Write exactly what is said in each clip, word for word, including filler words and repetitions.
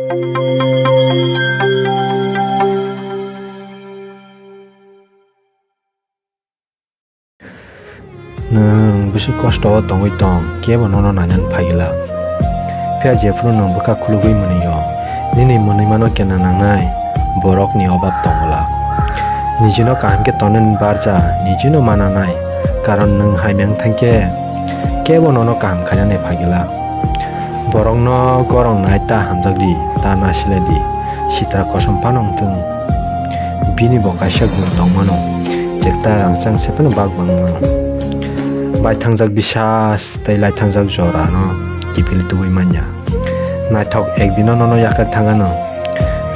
Nwng bwswk kosto o tongwi tong, kebo nono nainani phai glak. Phiya jephru nwng bwkha khulugwi mwnwi-o, nini mwnwimano kena nangnai borokni obab tongo glak. Nijino kaham khe tongnani barja nijino ma nangnai, karon nwng hamya wng thang khe kebo nono kaham khainani phai glak. Borokno gorong nai ta hamjak di, ta nasilai di, sitra kosom phano wng thung. Bini bo kaisa gun tong mano, chekta rangchak se phano bak bang mano. Bai thangjak bisas tei lai thangjak jorano kiphil tubui manya. Naithok ekdino nono yakhar thang ano.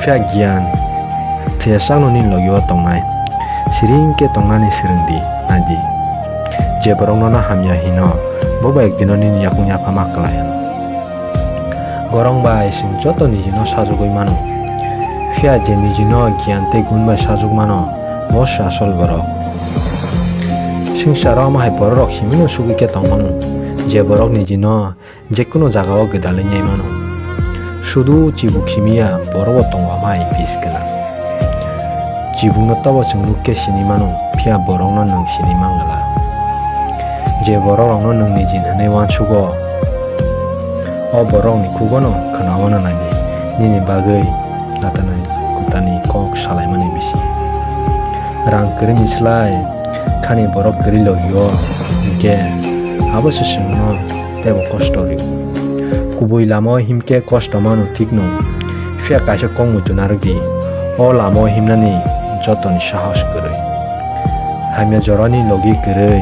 Phiya giyan thwiya sakno nini logi-o tongnai. Siring khe tongnani swrwng di, nai di. Je borok nono hamya hino, bo bai ekdino nini yakung yapha ma klai ano. Gorong bai chwng joto nijino sajagwi mano. Phiya je nijino giyan tei gun bai sajagmano, bo se asol borok. Swngcharo omo hai bororok simino sugwi khe tong mano, je borok nijino jekunu jagao gwdalwi nai mano. Sudu chibuk simiya borobo tongo amai bis gwnang. Chibukno tobo chwng nuk khe sini mano, phiya borokno nwng sini man glak. Je borokrokno nwng nijin hwnwi uansugo, o borokni khugono khwnawano nai di, nini bagwi natanai kutani kok salaimani bisi. Rang kwrwini slai khani borok kwrwi logi-o, hinkhe abo se chwngno teibo kosto rio. Kubui lama-o himkhe kosto mano thik no, phiya kaisa kok muitu narwk di, o lama-o himnani jotoni sahos kwrwi. Hamya jorani logi kwrwi,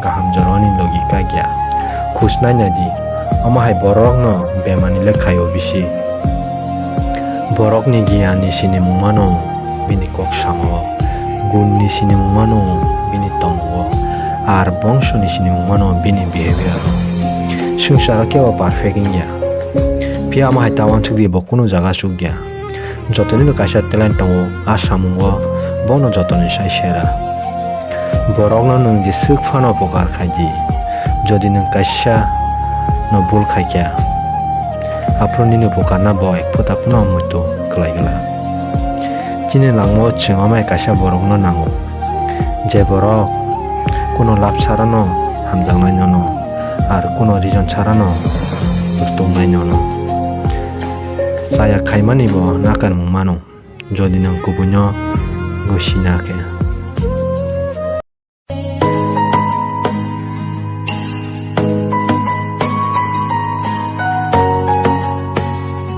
kaham jorani logi kakya. Khusnai nai di, omo hai bororokno bemani le khai-o bisi. Borokni giyanni sinimung mano bini kok samo, gunni sinimung mano bini tongo, ar bongsoni sinimung mano bini behavior. Swngcharo kebo perfect wngya, phiya omo hai ta uansuk di bo kunu jaga chukya. Jotonino kaisa talent tongo, a samungo bono jotoni sai sera. Borokno nwng jeswk phano upokar khai di. Jodi nwng kaisa no bul khai kha, aphuru nini upokarna bo ek phota phano muitu kwlai glak. Chini langmao chwng amai kaisa borokno nango, je borok kuno lab sarano hamjaknai nono, ar kuno reason sarano rwtwknai nono. Chaya khaimani bo nakarmung mano. Jodi nwng kubuino gosina khe,